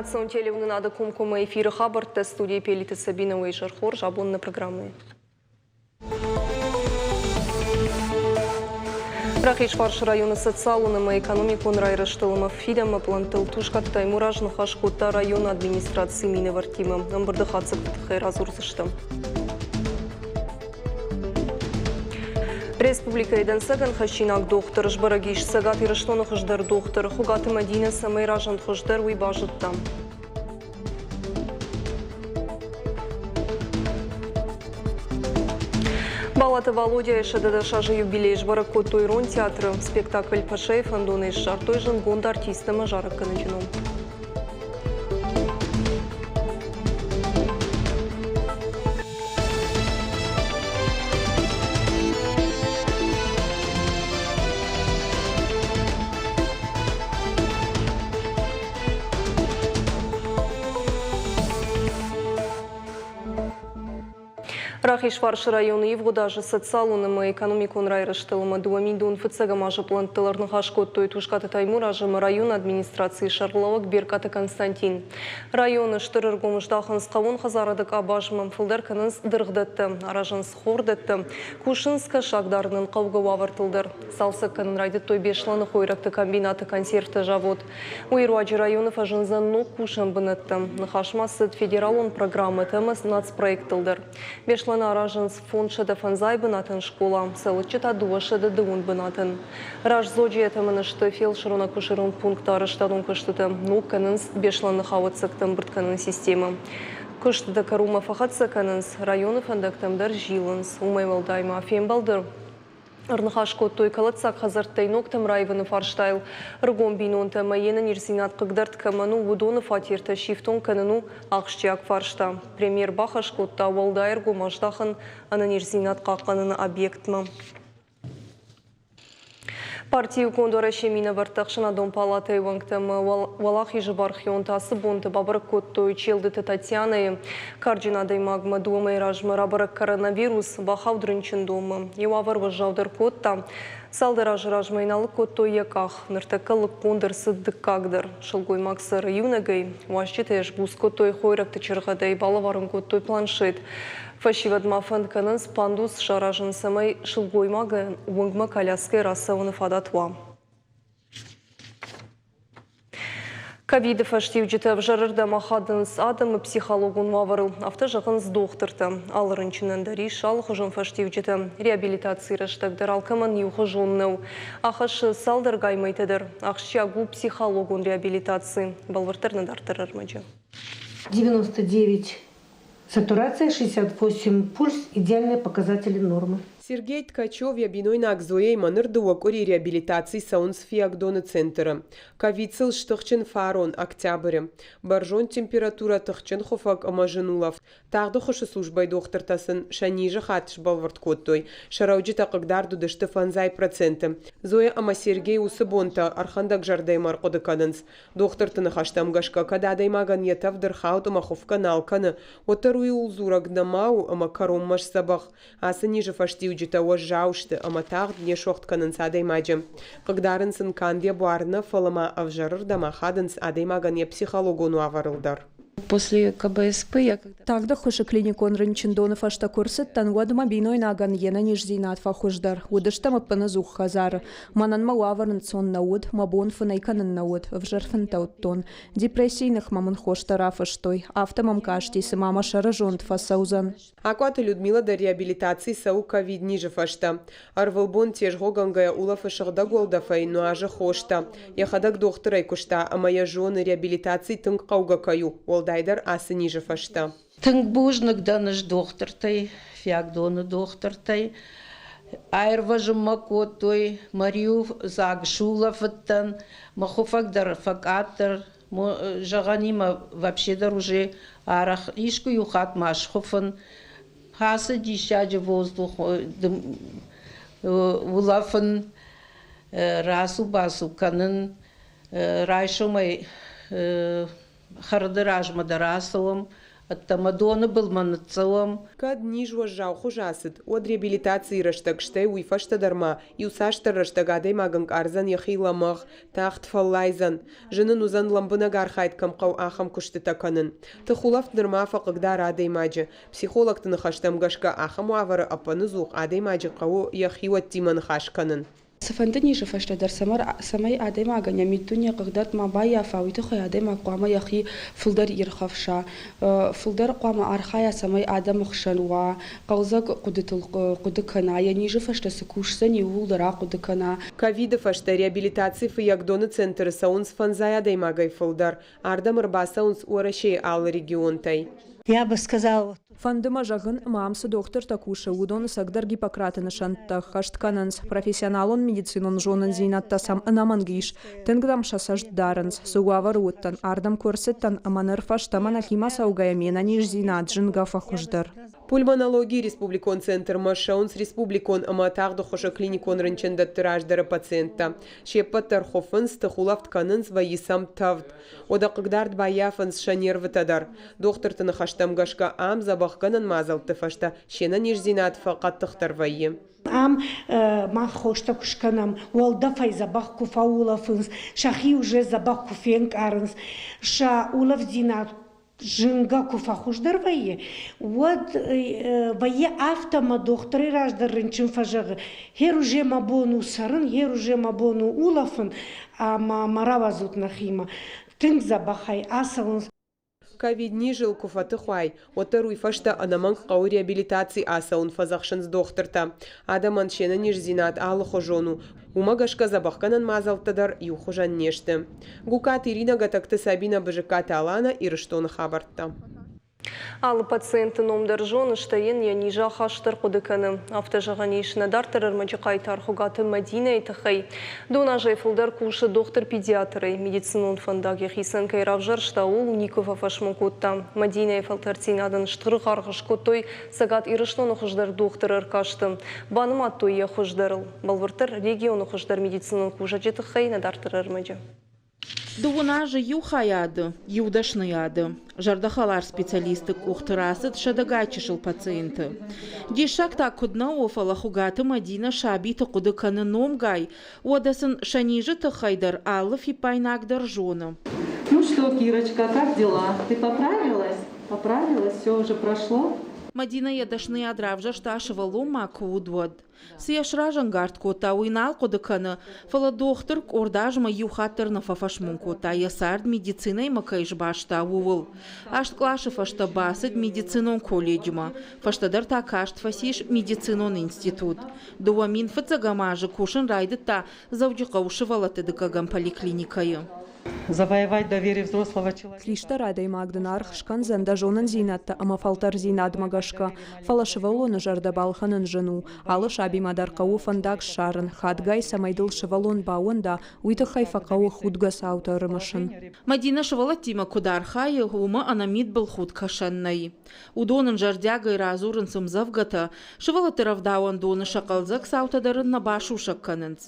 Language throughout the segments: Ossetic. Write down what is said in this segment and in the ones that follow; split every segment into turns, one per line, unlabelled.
Национ телеуынынады комкоммӕ эфиры хабӕрттӕ студийы Пелиты Сабина уӕ изӕр хорз абон нӕ программӕйы. Рахизфарсы районы социалон ӕмӕ экономикон райрӕзтыл ӕмӕ фидӕнмӕ пълӕнттыл Тускъаты Таймураз ныхас кодта районы администрацийы минӕвӕрттимӕ. Ӕмбырды хатдзӕгты тыххӕй радзурдзыстӕм. Республикӕйы дӕнцӕгӕн хӕссинаг дохтыр сбӕрӕг ис Цӕгат Ирыстоны хуыздӕр дохтыр Хуыгаты Мӕдинӕ цӕмӕй разынд хуыздӕр, уый базыдта. Балаты Валодяйы 110 азы юбилей сбӕрӕг кодтой Ирон театры. Спектакль Пашайы фӕндонӕй ссардтой зындгонд артист ӕмӕ зарӕггӕнӕджы ном. Рахизфарсы районы ивгъуыд азы социалон ӕмӕ экономикон райрӕзтыл ӕмӕ 2000 фыццӕгӕм азы пълӕнттыл ӕрныхас кодтой Тускъаты Таймураз ӕмӕ районы администрацийы сӕргълӕууӕг Беркъаты Константин. Районы стыр ӕргом здахынц хъӕууон хӕдзарады къабазмӕ, фылдӕр кӕнынц дыргъдӕттӕ, аразынц хордӕттӕ, кусынц кӕсаг дарынӕн хъӕугӕ уавӕртыл дӕр. Цалцӕг кӕнын райдыдтой Беслӕны хойрӕгты комбинаты консервты завод. Уый руаджы районы фӕзындзӕн ног кусӕн бынӕттӕ. Ныхас ма цыд федералон программӕтӕ ӕмӕ нацпроекттыл дӕр. Беслӕны аразынц 505 бынатӕн скъола, Цӕлыччы та 210 бынатӕн. Раздзоджы йӕ тӕмӕны сты фелсырон-акушерон пункты арӕзтадон куыстытӕ, ног кӕнынц Беслӕны хауӕццӕгтӕ ӕмбырд кӕнын системӕ. Куыстытӕ кӕронмӕ фӕхӕццӕ кӕнынц, районы фӕндӕгтӕм дӕр зилынц. Уымӕй уӕлдай ма фембӕлды Ӕрныхас кодтой кӕлӕддзаг хӕдзӕрттӕй ногтӕм раивыны фарстайыл. Ӕрыгон бинонтӕ ӕмӕ йе нӕниздзинад хъыгдӕрд кӕмӕн у, уыдоны фатертӕ сифтонг кӕнын у ахсджиаг фарста. Премьер бахӕс кодта уӕлдай ӕргом аздахын ӕнӕниздзинад хъахъхъӕныны объектмӕ. Партийы Иугонд Уӕрӕсе минӕвӕрттӕ ӕхсӕнадон палатӕйы уӕнгтӕ ӕмӕ Уӕлахизы бархионтӕ ацы бонты бабӕрӕг кодтой Челдыты Татьянӕйы. Карджын адӕймагмӕ дыууӕ мӕйы размӕ рабӕрӕг коронавирус, бахауд рынчындонмӕ. Йӕ уавӕр уӕззаудӕр кодта. Цалдӕр азы размӕ йын алыг кодтой йӕ къах. Ныртӕккӕ лыггонд ӕрцыд дыккаг дӕр. Сылгоймаг цӕры иунӕгӕй. Уазджытӕ йӕ сбуц кодтой хойрӕгты чыргъӕдӕй, балӕвар ын кодтой планшет. Фӕсивӕд ма фӕнд кӕнынц пандус саразын, цӕмӕй сылгоймагӕн уынгмӕ коляскӕйы рацӕуыны фадат уа. Ковиды фӕстиуджытӕ ӕвзӕрырдӕм ахадынц адӕмы психологон уавӕрыл, афтӕ зӕгъынц дохтыртӕ. Алы рынчынӕн дӕр ис алыхуызон фӕстиуджытӕ. Реабилитацийы рӕстӕг дӕр алкӕмӕн иухуызон нӕу. Ахӕссы цалдӕргай мӕйтӕ дӕр. Ахсджиаг у психологон реабилитаци. Бӕлвырддӕр нӕ дарддӕр ӕрмӕджы.
99 Сатурация 68, пульс – идеальные показатели нормы.
Сергей Ткачев йӕ бинойнаг Зояимӕ ныр дыууӕ къуыри реабилитаци цӕуынц Фиагдоны центры. Ковид сыл стыхджын фарон, октябры. Бӕрзонд температурӕ, тыхджын хуыфӕг ӕмӕ зын улӕфт. Тагъд ӕххуысы службӕйы дохтыртӕ сын сӕ низы хатт сбӕлвырд кодтой. Сӕ рӕуджытӕ хъыгдард уыдысты 50%. Зоя ӕмӕ Сергей уыцы бонтӕ ӕрхӕндӕг зӕрдӕимӕ ӕрхъуыды кӕнынц. Дохтырты ныхӕстӕм гӕсгӕ, кӕд адӕймагӕн йӕ тӕвд ӕрхауд ӕмӕ хуыфгӕ нал кӕны, уӕддӕр уый ууыл дзурӕг нӕма у ӕмӕ кӕронмӕ сдзӕбӕх. Ацы низы фӕстиуджытӕ уӕззау сты ӕмӕ тагъд не суӕгъд кӕнынц адӕймаджы. Хъыгдарынц ын канд йӕ буар нӕ, фӕлӕ ма ӕвзӕрырдӕм ахадынц адӕймагӕн йӕ психологон уавӕрыл дӕр.
После КБСП я
Тагъд ӕххуысы клиникон рынчындоны фӕстӕ куы ӕрцыдтӕн, уӕд мӕ бинойнагӕн йе нӕниздзинад фӕхуыздӕр. Уыдыстӕм ӕппынӕдзух хӕдзары. Мӕнӕн мӕ уавӕр ӕнцон нӕ уыд, мӕ бон фынӕй кӕнын нӕ уыд, ӕвзӕр фынтӕ уыдтон. Депрессийы ныхмӕ мын хостӕ рафыстой. Афтӕ мӕм касти, цыма мӕ сӕрызонд фӕцӕудзӕн.
Акъуаты Людмила дӕр реабилитаци цӕуы ковид-низы фӕстӕ. Ӕрвылбон тезгъогӕнгӕйӕ улӕфы сыгъдӕг уӕлдӕфӕй, нуазы хостӕ. Йӕхӕдӕг дохтырӕй куыста ӕмӕ йӕ зоны, реабилитаци тынг хъӕугӕ кӕй у, уӕлдайдӕр ацы низы фӕстӕ.
Тынг бузныг дӕн ӕз дохтыртӕй, Фиагдоны дохтыртӕй. Аирвӕзын мӕ кодтой, мӕ риу дзаг сулӕфыдтӕн, мӕ хуыфӕг дӕр фӕкъаддӕр. Зӕгъӕнимӕ вообще дӕр уже арӕх искуы-иу хатт ма схуыфын. Ацы диссаджы воздух улӕфын, рацу-бацу кӕнын, райсомӕй хӕрды размӕ дӕр ацӕуӕм. Ӕддӕмӕ доны былмӕ ныццӕуӕм.
Кӕд низ уӕззау хуыз ацыд, уӕд реабилитацийы рӕстӕг, стӕй уый фӕстӕ дӕр ма иуцасдӕр рӕстӕг адӕймаг ӕнкъардзӕн йӕхи лӕмӕгъ, тагъд фӕллайдзӕн. Зын ын уыдзӕн лӕмбынӕг архайд кӕм хъӕуы, ахӕм куыстытӕ кӕнын. Тыхулӕфт нырма фӕхъыгдары адӕймаджы. Психологты ныхӕстӕм гӕсгӕ ахӕм уавӕры ӕппыныдзух адӕймаджы хъӕуы йӕ хиуӕттимӕ ныхас кӕнын.
Цыфӕнды низы фӕстӕ дӕр цӕмӕй адӕймагӕн йӕ миддуне хъыгдард ма баййафа, уый тыххӕй адӕймаг хъуамӕ йӕхи фылдӕр ирхӕфса, фылдӕр хъуамӕ архайа, цӕмӕй адӕмы хсӕн уа, хъӕлдзӕг хъуыдытыл хъуыды кӕна, йӕ низы фӕстӕ цы кусдзӕни, ууыл дӕр ахъуыды кӕна.
Ковиды фӕстӕ реабилитаци Фыййагдоны центры цӕуынц фӕндзай адӕймагӕй фылдӕр. Ардӕм ӕрбацӕуынц Уӕрӕсейы алы регионтӕй.
Я бы сказала,
Фӕнды мӕ зӕгъын, ӕмӕ ам цы дохтыртӕ кусы, уыдон ӕцӕгдӕр Гиппократы нысӕнттӕ ӕххӕст кӕнынц, профессионалон медицинон зонындзинӕдтӕ сӕм ӕнӕмӕнг ис, тынг дӕм сӕ цӕст дарынц. Цы уавӕры уыдтӕн, ардӕм куы ӕрцыдтӕн ӕмӕ ныр фӕстӕмӕ нӕхимӕ цӕугӕйӕ ме нӕниздзинад зынгӕ фӕхуыздӕр.
Пульмонологийы республикон центрмӕ ссӕуынц республикон ӕмӕ тагъд ӕххуысы клиникон рынчындӕтты раздӕры пациенттӕ. Се ппӕт дӕр хуыфынц, тыхулӕфт кӕнынц, вӕййы сӕм тӕвд. Уӕдӕ хъыгдард баййафынц сӕ нервытӕ дӕр. Дохтырты ныхӕстӕм гӕсгӕ ам дзӕбӕхгӕнӕн мадзӕлтты фӕстӕ се нӕниздзинад фӕхъӕддыхдӕр вӕййы.
Ам мах хостӕ куы скӕнӕм, уӕлдӕфӕй дзӕбӕх куы фӕулӕфынц, сӕхи уже дзӕбӕх куы фенкъарынц, сӕ улӕфдзинад зынгӕ куы фӕхуыздӕр вӕййы, уӕд вӕййы афтӕ ӕмӕ дохтырӕй раздӕр рынчын фӕзӕгъы, гъер уже мӕ бон у цӕрын, гъер уже мӕ бон у улӕфын, ӕмӕ мӕ рауадзут нӕхимӕ. Тынг дзӕбӕхӕй ацӕуынц.
Ковид-низыл куы фӕтых уай, уӕддӕр уый фӕстӕ ӕнӕмӕнг хъӕуы реабилитаци ацӕуын, фӕдзӕхсынц дохтыртӕ. Адӕмӕн се нӕниздзинад алыхуызон у, уымӕ гӕсгӕ дзӕбӕхгӕнӕн мадзӕлттӕ дӕр иухуызӕн не сты. Гукаты Иринӕ, Гӕтӕгты Сабинӕ, Бызыккаты Аланӕ, Ирыстоны хабӕрттӕ.
Алы пациенты ном дӕр зоны, стӕй йын йӕ низы ахаст дӕр хъуыды кӕны. Афтӕ зӕгъӕн ис нӕ дарддӕр ӕрмӕджы хъайтар Хуыгаты Мӕдинӕйы тыххӕй. Дон азӕй фылдӕр кусы дохтыр-педиатрӕй. Медицинон фӕндаг йӕхицӕн кӕй равзӕрста, ууыл никуы фӕфӕсмон кодта. Мӕдинӕйы фӕлтӕрддзинадӕн стыр аргъ скодтой Цӕгат Ирыстоны хуыздӕр дохтыры ӕркасты. Банымадтой йӕ хуыздӕрыл. Бӕлвырддӕр регионы хуыздӕр медицинон кусӕджы тыххӕй нӕ дарддӕр ӕрмӕджы.
Дыууын азы иу хайады, иу дӕсныйады. Зӕрдӕхӕлар специалистты къухты рацыд сӕдӕгай чысыл пациенты. Диссаг та куыд нӕ у, фӕлӕ Хуыгаты Мӕдинӕ сабиты хъуыды кӕны номгай, уӕдӕ сын сӕ низы тыххӕй дӕр алы фиппаинаг дӕр зоны.
Ну что, Кирочка, как дела? Ты поправилась? Поправилась? Все уже прошло?
Мӕдинӕ йӕ дӕсныйад равзӕрста сывӕллонмӕ куы уыд, уӕд. Цы йӕ сразӕнгард кодта, уый нал хъуыды кӕны, фӕлӕ дохтыр къорд азмӕ иу хатт дӕр нӕ фӕфӕсмон кодта, йӕ цард медицинӕимӕ кӕй сбаста, ууыл. Аст къласы фӕстӕ бацыд медицинон колледжмӕ, фӕстӕдӕр та каст фӕцис медицинон институт. 2000 фыццӕгӕм азы кусын райдыдта Дзӕуджыхъӕуы сывӕллӕтты дыккӕгӕм поликлиникӕйы.
Завоевать доверие взрослого человека.
Хистӕр адӕймаг дын аргъ скӕндзӕн дӕ зонындзинӕдтӕ ӕмӕ фӕлтӕрдзинадмӕ гӕсгӕ, фӕлӕ сывӕллоны зӕрдӕ балхӕнын зын у. Алы сабимӕ дӕр хъӕуы фӕндаг ссарын, хатгай, цӕмӕй дыл сывӕллон баууӕнда, уый тыххӕй фӕхъӕуы худгӕ цаутӕ ӕрымысын.
Мадинӕ сывӕллӕттимӕ куыд архайы, уымӕ ӕнӕмидбылхудт кӕсӕн нӕй. Уыдон ын зӕрдиагӕй радзурынц ӕмдзӕвгӕтӕ, сывӕллӕтты рӕвдауӕндоны сӕ хъӕлдзӕг цаутӕ дӕр ын нӕ басусӕг кӕнынц.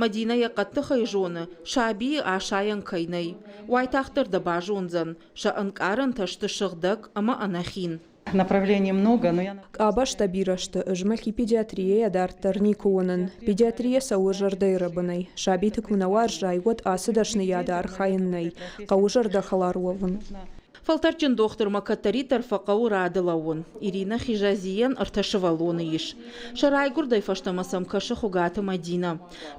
Мадинӕ йӕ хъӕддыхӕй зоны, сабийы асайӕн кӕй нӕй. Уайтагъддӕр дӕ базондзӕн, сӕ ӕнкъарӕнтӕ сты сыгъдӕг ӕмӕ ӕнӕхин.
Направлений много, но я...
Къабӕзтӕ бирӕ сты, ӕз мӕхи педиатрийӕ дарддӕр никуы уынын. Педиатрийӕ цӕуы зӕрдӕйы рӕбынӕй. Сабиты куы нӕ уарзай, уӕд ацы дӕсныйады архайын нӕй. Хъӕуы зӕрдӕхӕлар уӕвын.
Фӕлтӕрдджын дохтырмӕ кӕддӕриддӕр фӕхъӕуы рады лӕууын. Иринӕ Хизазийӕн ӕртӕ сывӕллоны ис. Сӕ райгуырдӕй фӕстӕмӕ сӕм кӕсы Хуыгаты Мӕдинӕ.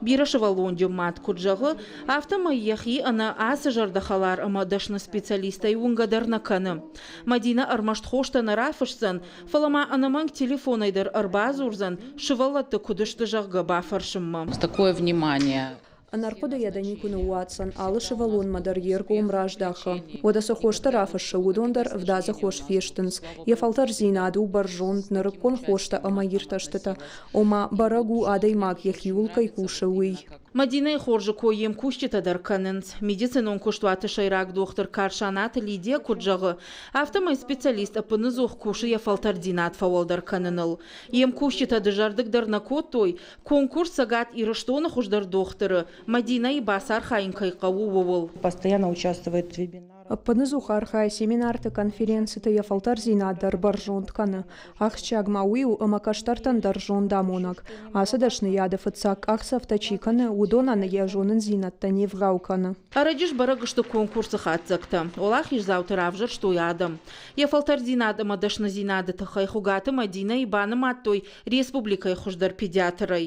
Бирӕсывӕллонджын мад куыд зӕгъы, афтӕмӕй йӕхи ӕнӕ ацы зӕрдӕхӕлар ӕмӕ дӕсны специалистӕй уынгӕ дӕр нӕ кӕны. Мӕдинӕ ӕрмӕст хостӕ нӕ рафысдзӕн, фӕлӕ ма ӕнӕмӕнг телефонӕй дӕр ӕрбадзурдзӕн, сывӕллӕтты куыд сты, зӕгъгӕ, бафӕрсынмӕ.
Такое внимание.
Ӕнӕрхъуыдыйӕ дӕ никуы ныууадздзӕн, алы сывӕллонмӕ дӕр йе ргом раздахы. Уӕдӕ цы хостӕ рафыссы, уыдон дӕр ӕвдадзы хос фестынц. Йӕ фӕлтӕрдзинад у бӕрзонд, нырыккон хостӕ ӕмӕ иртӕстытӕ. Ома, бӕрӕг у, адӕймаг йӕхиуыл кӕй кусы, уый.
Мадинӕйы хорзы кой йе мкусджытӕ дӕр кӕнынц. Медицинон куыстуаты сӕйраг дохтыр Карсанаты Лидия куыд зӕгъы, афтӕмӕй специалист ӕппыныдзух кусы йӕ фӕлтӕрддзинад фӕуӕлдӕр кӕныныл. Йе мкусджытӕ дызӕрдыг дӕр нӕ кодтой, конкурс Цӕгат Ирыстоны хуыздӕр дохтыры Мадинӕйы бацархайын кӕй хъӕуы, ууыл.
Постоянно участвует в вебинарах.
Ӕппынӕдзух архайы семинарты, конференциты, йӕ фӕлтӕрдзинад дӕр бӕрзонд кӕны. Ахсджиаг ма уый у, ӕмӕ кӕстӕртӕн дӕр зондамонӕг. Ацы дӕсныйады фыццаг къахдзӕфтӕ чи кӕны, уыдонӕн йӕ зонындзинӕдтӕ не вгъау кӕны.
Ӕрӕджы сбӕрӕг сты конкурсы хатдзӕгтӕ. Уӕлахиздзауты равзӕрстой адӕм. Йӕ фӕлтӕрддзинад ӕмӕ дӕсныдзинады тыххӕй Хуыгаты Мӕдинӕйы банымадтой республикӕйы хуыздӕр педиатрӕй.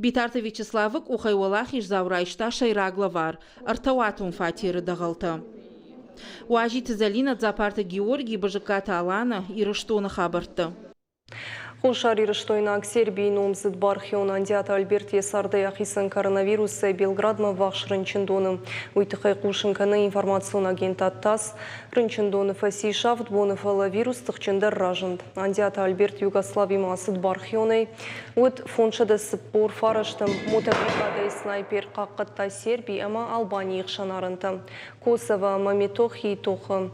Битарты Вячеславы къухӕй уӕлахиздзау райста сӕйраг лӕвар – ӕртӕуатон фатеры дӕгъӕлтӕ. Уазиты Зӕлинӕ, Дзапарты Георгий, Бызыккаты Алана, Ирыстоны хабӕрттӕ.
Хуссарирыстойнаг Сербийы номдзыд бархион Андиаты Альберт йӕ цардӕй ахицӕн коронавирусӕй Белградмӕ ввахс рынчындоны. Уый тыххӕй хъусын кӕны информацион агентад ТАСС. Рынчындоны фӕцис авд боны, фӕлӕ вирус тыхджындӕр разынд. Андиаты Альберт Югославимӕ ацыд бархионӕй. Уыд 549 мотобригадӕйы снайпер хъахъхъӕдта Серби ӕмӕ Албанийы хсӕн арӕнтӕ. Косово ӕмӕ Метохийы тохы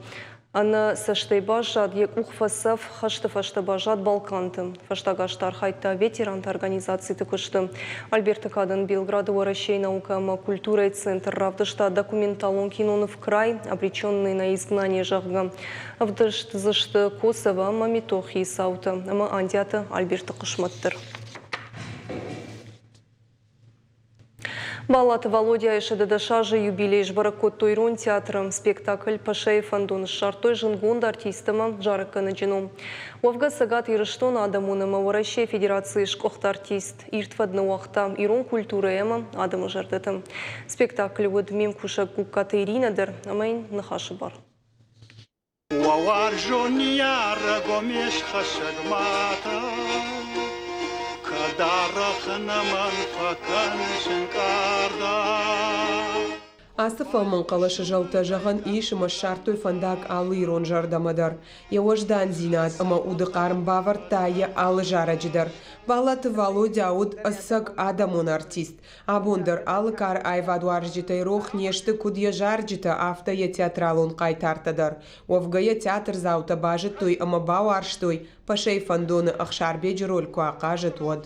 Ӕнӕ цӕстӕй баззад, йӕ къух фӕцӕф, хӕсты фӕстӕ баззад Балканты. Фӕстаг азты архайдта ветеранты организациты куысты. Альберты кадӕн Белграды Уӕрӕсейы наукӕ ӕмӕ культурӕйы центр равдыста документалон киноныв «Край, обреченный на изгнание», зӕгъгӕ. Ӕвдыст дзы сты Косово ӕмӕ Метохийы цаутӕ ӕмӕ Андиаты Альберты хъысмӕт дӕр. Баллаты Валодяйы 110 азы юбилей сбӕрӕг кодтой Ирон театры. Спектакль «Пашӕйы фӕндон» ссардтой зындгонд артист ӕмӕ зарӕггӕнӕджы ном. Уӕвгӕ Цӕгат Ирыстоны адӕмон ӕмӕ Уӕрӕсейы Федерацийы сгуыхт артист ирд фӕд ныууагъта ирон культурӕйы ӕмӕ адӕмы зӕрдӕты. Спектаклы уыд ме мкусӕг Гугкаты Иринӕ дӕр ӕмӕ йын ныхасы бар.
Уӕ уарзон ныййарӕг ме схӕссӕг мадӕн, Кӕд арӕх нӕмӕн фӕкӕныс ӕнкъардӕн.
Ацы фӕлмӕн хъӕлӕсы зӕлтӕ, зӕгъӕн ис, ӕмӕ ссардтой фӕндаг алы ирон зӕрдӕмӕ дӕр. Йӕ уӕздандзинад ӕмӕ уды хъарм бавӕрдта йӕ алы зарӕджы дӕр. Баллаты Валодя уыд ӕцӕг адӕмон артист. Абон дӕр алы кары аивадуарзджытӕй рох не сты куыд йӕ зарджытӕ, афтӕ йӕ театралон хъайтартӕ дӕр. Уӕвгӕ йӕ театрдзаутӕ базыдтой ӕмӕ бауарзтой, Пашӕйы фӕндоны Ӕхсарбеджы роль куы ахъазыд, уӕд.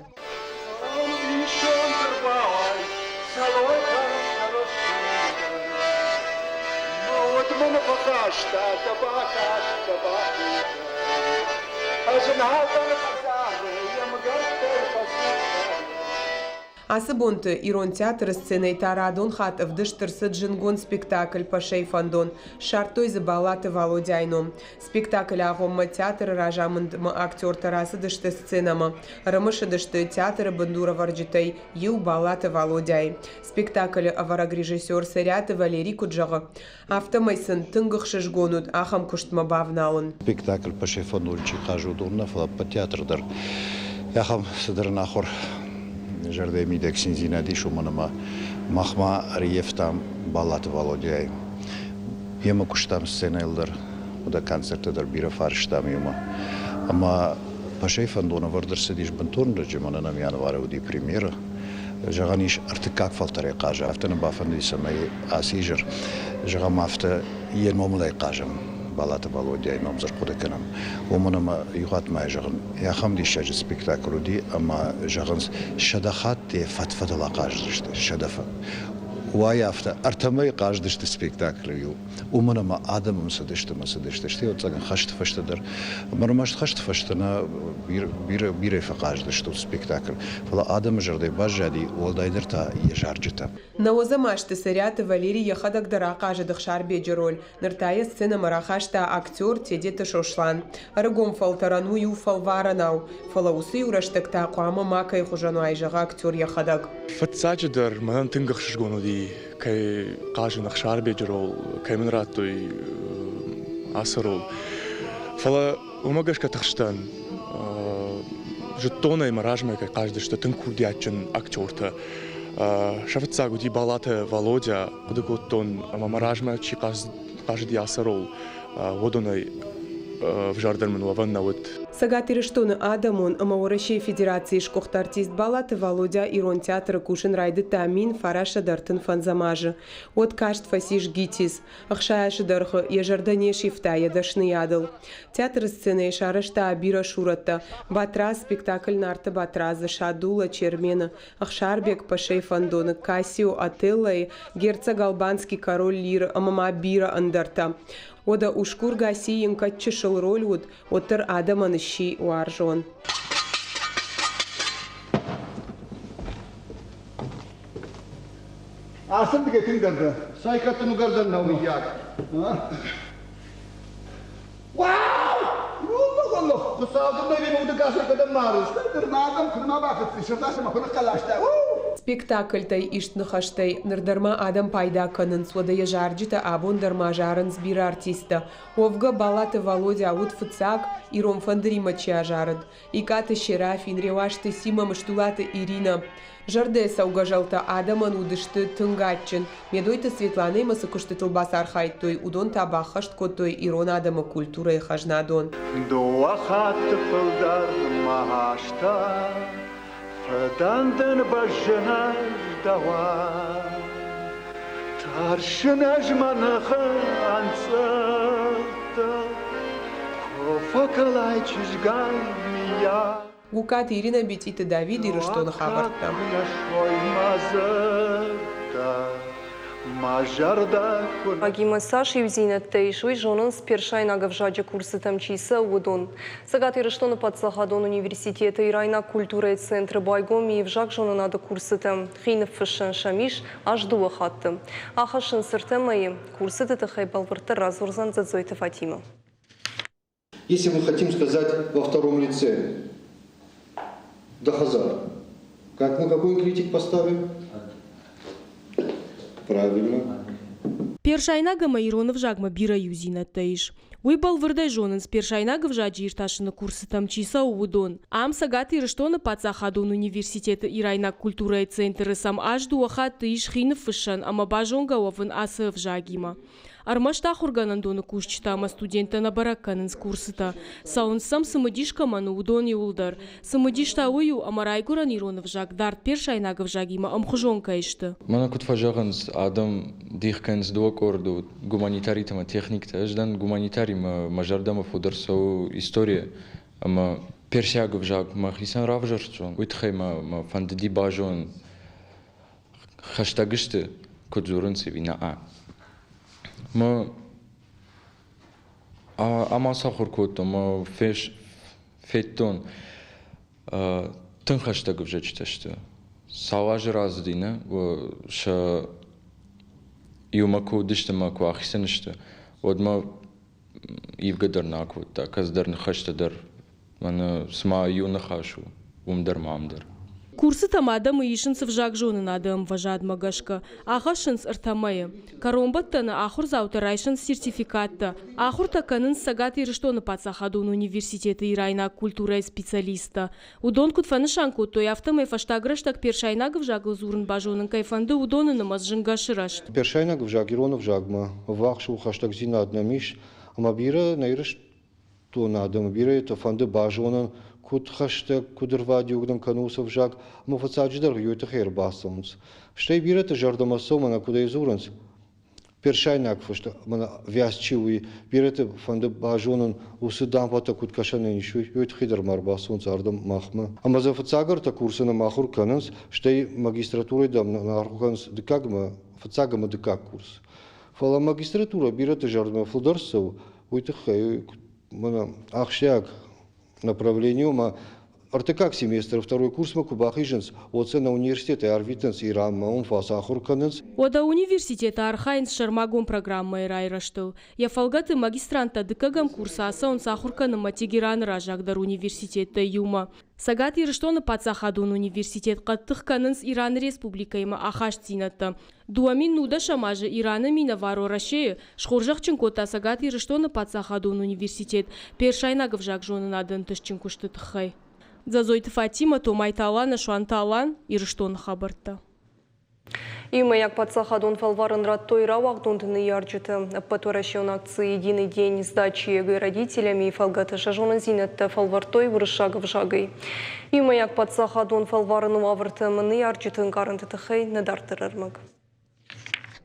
Ацы бонты Ирон театры сценӕйы та радон хатт ӕвдыст ӕрцыд зындгонд спектакль «Пашӕйы фӕндон». Ссардтой дзы Баллаты Валодяйы ном. Спектаклы агъоммӕ театры разамындмӕ актертӕ рацыдысты сценӕмӕ. Ӕрымысыдысты театры бындурӕвӕрджытӕй иу Баллаты Валодяйы. Спектаклы ӕвӕрӕг режиссер Цӕриаты Валерий куыд зӕгъы, афтӕмӕй сын тынг ӕхсызгон уыд ахӕм куыстмӕ бавналын.
Спектакль Пашӕйы фӕндон чи хъазы, уыдон нӕ, фӕлӕ ӕппӕт театр дӕр ахӕм цыдӕр ӕнахуыр зӕрдӕйы мидӕг циндзинад ис, уымӕн ӕмӕ мах ма ӕрыййӕфтам Баллаты Валодяйы. Йемӕ куыстам сценӕйыл дӕр, уыдӕ концерттӕ дӕр бирӕ фарстам иумӕ. Ӕмӕ Пашӕйы фӕндон ӕвӕрд ӕрцыдис бынтон рыджы, мӕнӕн ӕм январы уыди премьерӕ. Зӕгъӕн ис, ӕртыккаг фӕлтӕрӕй хъазы. Афтӕ нӕ бафӕндыди, цӕмӕй ацы изӕр, зӕгъӕм, афтӕ йӕ номылӕй хъазӕм, Балаты Валодяйы ном дзы ӕрхъуыды кӕнӕм. Уымӕн ӕмӕ иухатт ма зӕгъын, ахӕм диссаджы спектакль уыди, ӕмӕ, зӕгъынц, 100 хатты йӕ фӕд-фӕдыл ахъаздзысты, 100 Уай афтӕ, ӕртӕмӕй хъаздысты спектаклы иу. Уымӕн ӕмӕ адӕм ӕм цыдысты ӕмӕ цыдысты. Стӕй ӕвӕццӕгӕн хӕсты фӕстӕ дӕр. Ӕмӕ ӕрмӕст хӕсты фӕстӕ нӕ бирӕ, бирӕ фӕхъаздысты уыцы спектакль. Фӕлӕ адӕмы зӕрдӕйы баззади, уӕлдайдӕр та йӕ зарджытӕ.
Нӕуӕдзӕм азты Цӕриаты Валери йӕхӕдӕг дӕр ахъазыд Ӕхсарбеджы роль. Ныр та йӕ сценӕмӕ рахаста актер Тедеты Сослан. Ӕрыгон фӕлтӕрӕн уый у фӕлварӕнау, фӕлӕ уыцы иу рӕстӕг та хъуамӕ макӕй хуызӕн уай, зӕгъы актер йӕхӕдӕг.
Фыццаджыдӕр мӕнӕн тынг ӕхсызгон уыди, кӕй хъазын Ӕхсарбеджы рол, кӕй мын радтой ацы рол. Фӕлӕ уымӕ гӕсгӕ тыхстӕн. Зыдтон ӕй, мӕ размӕ кӕй хъазыдысты тынг курдиатджын актертӕ. Сӕ фыццаг уыди Балаты Валодя, хъуыды кодтон, ӕмӕ мӕ размӕ чи хъазыди ацы рол, уыдонӕй. ӕвзӕрдӕр мын уӕвӕн нӕ уыд.
Цӕгат Ирыстоны адӕмон ӕмӕ Уӕрӕсейы Федерацийы сгуыхт артист Балаты Валодя Ирон театры кусын райдыдта 1935 азы. Уӕд каст фӕцис ГИТИС. 60 азы дӕргъы йӕ зӕрдӕ не сивта йӕ дӕсныйадыл. Театры сценӕйы сарӕзта бирӕ сурӕттӕ. Батрадз спектакль Нарты Батрадзы, Садула, Чермены, Ӕхсарбег Пашайы фӕндоны, Кассио Отеллойы, герцог Албанский король Лиры ӕмӕ ма бирӕ ӕндӕртӕ. Уӕдӕ усгур Гаси йын кӕд чысыл роль уыд, уӕддӕр адӕмӕн сси уарзон.
Ацырдыгӕй тынгдӕр дӕ. Цӕй кӕд угӕрдӕн нӕу, мыййаг. Уау! Хуыцау дын нӕ удыгасӕй кӕдӕм марыс? Нырма адӕм куы нӕма бахӕццӕ, сырдасӕ мӕ куы ныхъхъӕлӕстӕ.
Спектакльтӕй ист ныхӕстӕй ныр дӕр ма адӕм пайда кӕнынц, уӕдӕ йӕ зарджытӕ абон дӕр ма зарынц бирӕ артисттӕ. Уӕвгӕ Балаты Валодя уыд фыццаг, ирон фӕндыримӕ чи азарыд. Икъаты Серафин, Реуазты Симӕ, Мыстулаты Иринӕ. Зӕрдӕйы цӕугӕ зӕлтӕ адӕмӕн уыдысты тынг адджын. Медойты Светланӕимӕ цы куыстытыл бацархайдтой, уыдон та баххӕст кодтой ирон адӕмы культурӕйы хӕзнадон.
Дыууӕ хатты фылдӕр мӕ азтӕ фыдӕндӕн бӕззын ӕз дӕуӕн. Тӕрсын ӕз мӕ ныхы ӕнцъылдтӕ, куы фӕкӕлай чызгай миййаг.
Гукаты Иринӕ, Битъиты Давид, Ирыстоны хабӕрттӕ.
Агимӕ цас иудзинӕдтӕ ис, уый зонынц персайнаг ӕвзаджы курсытӕм чи цӕуы, уыдон. Цӕгат Ирыстоны паддзахадон университеты ирайнаг культурӕйы центры байгом и ӕвзагзонынады курсытӕ. Хи ныффыссӕн сӕм ис аз дыууӕ хатты. Ахӕссынц ӕртӕ мӕйы. Курсыты тыххӕй бӕлвырддӕр радзурдзӕн Дзӕдзойты Фатимӕ.
Если мы хотим сказать во втором лице Дахазар, как мы какой критик поставим? Правильно.
Персайнаг ӕмӕ ирон ӕвзагмӕ бирӕ иудзинӕдтӕ ис. Уый бӕлвырдӕй зонынц, персайнаг ӕвзаджы иртасыны курсытӕм чи цӕуы, уыдон. Ам Цӕгат Ирыстоны паддзахадон университеты ирайнаг культурӕйы центры сӕм аз дыууӕ хатты ис хи ныффыссӕн ӕмӕ базонгӕ уӕвын ацы ӕвзагимӕ. Ӕрмӕст ахуыргӕнӕндоны кусджытӕ ӕмӕ студенттӕ нӕ бӕрӕг кӕнынц курсытӕ. Цӕуынц сӕм, цымыдис кӕмӕн у, уыдон иуылдӕр. Цымыдис та уый у, ӕмӕ райгуырӕн ирон ӕвзаг дард персайнаг ӕвзагимӕ ӕмхуызон кӕй сты.
Мӕнӕ куыд фӕзӕгъынц, адӕм дих кӕнынц дыууӕ къорды, гуманитаритӕ ӕмӕ техниктӕ. Ӕз дӕн гуманитари, мӕ зӕрдӕмӕ фылдӕр цӕуы историйӕ ӕмӕ персиаг ӕвзаг мӕхицӕн равзӕрстон. Уый тыххӕй мӕ фӕндыди базонын, хӕстӕг сты, куыд дзурынц ӕви нӕ. Мӕ ӕмӕ сахуыр кодтон, мӕ федтон, тынг хӕстӕг ӕвзӕджытӕ сты. Цал азы рацыди, нӕ, сӕ иумӕ куы уыдысты ӕмӕ куы ахицӕн сты, уӕд мӕ ивгӕ дӕр нӕ акодта, кӕцыдӕр ныхӕстӕ дӕр мӕнӕ цыма иу ныхас у, уым дӕр ма ам дӕр.
Курсытӕм адӕмы исынц ӕвзагзонынады ӕмвӕзадмӕ гӕсгӕ, ахӕссынц ӕртӕ мӕйы. Кӕронбӕттӕны ахуырдзаутӕ райсынц сертификаттӕ. Ахуыртӕ кӕнынц Цӕгат Ирыстоны паддзахадон университеты ирайнаг культурӕйы специалисттӕ. Уыдон куыд фӕнысан кодтой, афтӕмӕй фӕстаг рӕстӕг персайнаг ӕвзагыл дзурын базонын кӕй фӕнды, уыдоны нымӕц зынгӕ сырӕзт.
Персайнаг ӕвзаг ирон ӕвзагмӕ ӕввахс у, хӕстӕгдзинад нӕм ис, ӕмӕ бирӕ нӕ Ирыстон адӕмы бирӕтӕ фӕнды базонын, куыд хӕстӕг, куыд ӕрвадиуӕг нӕм кӕны уыцы ӕвзаг, ӕмӕ фыццаджыдӕр уый тыххӕй ӕрбацӕуынц. Стӕй бирӕты зӕрдӕмӕ цӕуы, мӕнӕ куыдӕй дзурынц, персайнаг фыст, мӕнӕ вяз чи у, уый бирӕты фӕнды базонын, уыцы дамгъӕтӕ куыд кӕсӕн ис, уый тыххӕй дӕр ма ӕрбацӕуынц ардӕм махмӕ. Ӕмӕ дзы фыццаг ӕртӕ курсы нӕм ахуыр кӕнынц, стӕй магистратурӕйы дӕр нӕ ахуыр кӕнынц дыккаг ӕмӕ фыццаг ӕмӕ дыккаг курс. Фӕлӕ магистратурӕ бирӕты зӕрдӕмӕ фылдӕр цӕуы, уый тыххӕй мӕнӕ ахсджиаг направление ӕмӕ ӕртыккаг семестр второй курсмӕ куы бахизынц, уӕд сӕ нӕ университетӕй арвитынц Иранмӕ, уым фӕцахуыр кӕнынц.
Уӕдӕ университеты архайынц сӕрмагонд программӕйы райрӕзтыл. Йӕ фӕлгӕты магистранттӕ дыккӕгӕм курсы ацӕуынц ахуыр кӕнынмӕ Тегераны раззагдӕр университеттӕй иумӕ. Цӕгат Ирыстоны паддзахадон университет хъӕддых кӕнынц Ираны республикӕимӕ ахастдзинӕдтӕ. 2019 азы Ираны минӕвар Уӕрӕсейы схорзӕхджын кодта Цӕгат Ирыстоны паддзахадон университет персайнаг ӕвзагзонынады ӕнтыстджын куысты тыххӕй. Дзӕдзойты Фатимӕ, Томайты Алан, Суанты Алан, Ирыстоны хабӕрттӕ.
Иумӕйаг паддзахадон фӕлварӕн радтой рауагъдонты ныййарджытӕ. Ӕппӕтуӕрӕсеон акци «Единый день сдачи ЕГЭ родителями» фӕлгӕты сӕ зонындзинӕдтӕ фӕлвӕрдтой уырыссаг ӕвзагӕй. Иумӕйаг паддзахадон фӕлварӕны уавӕртӕ ӕмӕ ныййарджыты ӕнкъарӕнты тыххӕй нӕ дарддӕр ӕрмӕг.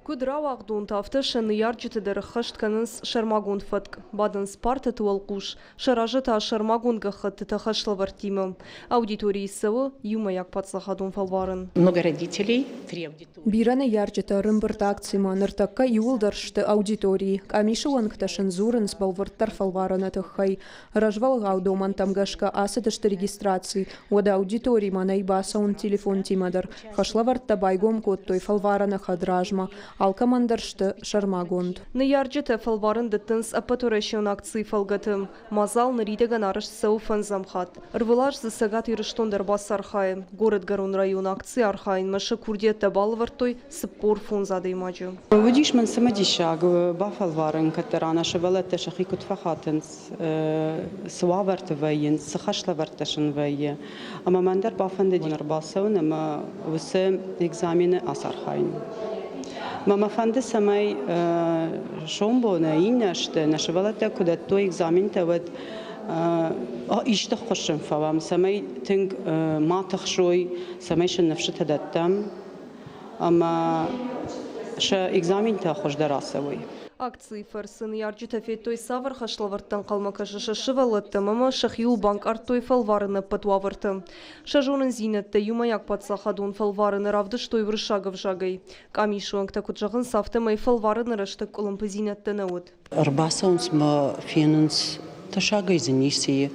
Куыд рауагъдонтӕ, афтӕ сӕ ныййарджыты дӕр ӕххӕст кӕнынц сӕрмагонд фӕтк. Бадынц партӕты уӕлхъус, сӕ разы та сӕрмагонд гӕххӕттытӕ хӕслӕвӕрдтимӕ. Аудиторийы цӕуы иумӕйаг паддзахадон фӕлварӕн.
Много родителей, три аудитории.
Бирӕ ныййарджытӕ ӕрӕмбырд акцимӕ ныртӕккӕ иууылдӕр сты аудиторийы. Къамисы уӕнгтӕ сын дзурынц бӕлвырддӕр фӕлварӕны тыххӕй. Развӕлгъау домӕнтӕм гӕсгӕ ацыдысты регистраци, уӕдӕ аудиторимӕ нӕй бацӕуын телефонтимӕ дӕр. Хӕслӕвӕрдтӕ байгом кодтой фӕлварӕны хӕдразмӕ. Алкӕмӕн дӕр сты сӕрмагонд.
Ныййарджытӕ фӕлварӕн дӕттынц ӕппӕтуӕрӕсеон акцийы фӕлгӕты. Мадзал ныридӕгӕн арӕзт цӕуы фӕндзӕм хатт. Ӕрвылаз дзы Цӕгат Ирыстон дӕр бацархайы. Горӕтгӕрон районы акцийы архайынмӕ сӕ курдиӕттӕ балӕвӕрдтой 45 адӕймаджы.
Уыдис мын цымыдисаг бафӕлварын, кӕддӕра нӕ сывӕллӕттӕ сӕхи куыд фӕхатынц, цы уавӕрты вӕййынц, цы хӕслӕвӕрдтӕ сын вӕййы. Ӕмӕ мӕн дӕр бафӕндыди ӕрбацӕуын ӕмӕ уыцы экзамены ацархайын. Мӕ мӕ фӕнды, цӕмӕй сомбоны, иннӕ азты нӕ сывӕллӕттӕ куы дӕттой экзаментӕ, уӕд исты ххуыс сын фӕуӕм, цӕмӕй тынг ма тыхсой, цӕмӕй сын ныфсытӕ дӕттӕм ӕмӕ сӕ экзаментӕ хуыздӕр ацӕуой.
Акцийы фӕрцы ныййарджытӕ федтой, цавӕр хӕслӕвӕрдтӕ ӕнхъӕлмӕ кӕсы сӕ сывӕллӕттӕм ӕмӕ сӕхиуыл банкъардтой фӕлварыны ӕппӕт уавӕртӕ. Сӕ зонындзинӕдтӕ иумӕйаг паддзахадон фӕлварӕны равдыстой уырыссаг ӕвзагӕй. Къамисы уӕнгтӕ куыд зӕгъынц, афтӕмӕй фӕлварыны рӕстӕг къуылымпыдзинӕдтӕ нӕ уыд.
Ӕрбацӕуынц мӕ фенынц, тӕссагӕй дзы ницы и.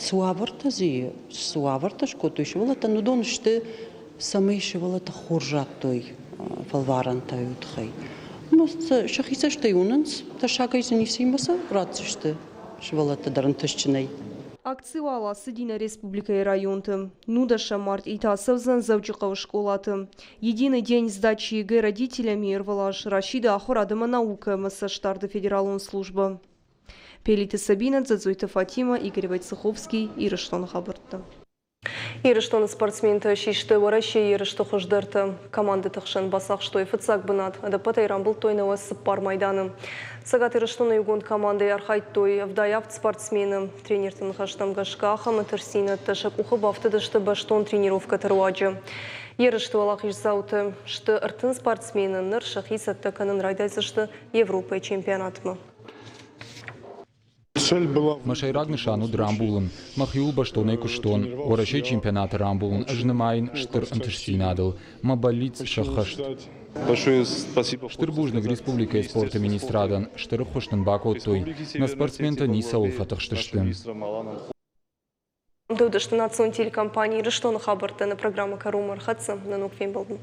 Цы уавӕртӕ дзы и, цы уавӕртӕ скодтой сывӕллӕттӕн, уыдон сты, цӕмӕй сывӕллӕттӕ хорз радтой фӕлварӕнтӕ уый тыххӕй. Сӕхи цӕстӕй уынынц, тӕссагӕй дзы ницы и ӕмӕ сӕ ратдзысты сывӕллӕттӕ дӕр ӕнтыстджынӕй.
Акци уал ацыди нӕ республикӕйы районты. Нудӕсӕм мартъи та ацӕудзӕн Дзӕуджыхъӕуы скъолаты. Единый день сдачи ЕГЭ родителями ӕрвылаз расиды ахуырад ӕмӕ наукӕ ӕмӕ цӕстдарды федералон службӕ. Пелиты Сабинӕ, Дзӕдзойты Фатимӕ, Игорь Войцеховский, Ирыстоны хабӕрттӕ. Ирыстоны спортсментӕ систы Уӕрӕсейы ерысты хуыздӕртӕ. Командӕты хсӕн бацахстой фыццаг бынат, ӕдӕппӕтӕй рамбылдтой 94 майданы. Цӕгат Ирыстоны иугонд командӕйы архайдтой 77 спортсмены. Тренерты ныхӕстӕм гӕсгӕ ахӕм ӕнтыстдзинӕдтӕ сӕ къухы бафтыдысты бӕстон тренировкӕты руаджы. Ерысты уӕлахиздзаутӕ сты 30 спортсмены, ныр сӕхи цӕттӕ кӕнын райдайдзысты Европӕйы чемпионатмӕ.
Мӕ сӕйраг нысан уыд рамбулын. Мӕхиуыл бӕстонӕй куыстон. Уӕрӕсейы чемпионаты рамбулын ӕз нымайын стыр ӕнтыстдзинадыл. Мӕ бӕллиц сӕххӕст. Стыр бузныг республикӕйы спорты министрадӕн, стыр ӕххуыс нын бакодтой. Нӕ спортсментӕ ницӕуыл фӕтыхстысты.
Уыдысты национ телекомпани Ирыстоны хабӕрттӕ нӕ программӕ кӕронмӕ ӕрхӕццӕ. Нӕ ног фембӕлдмӕ.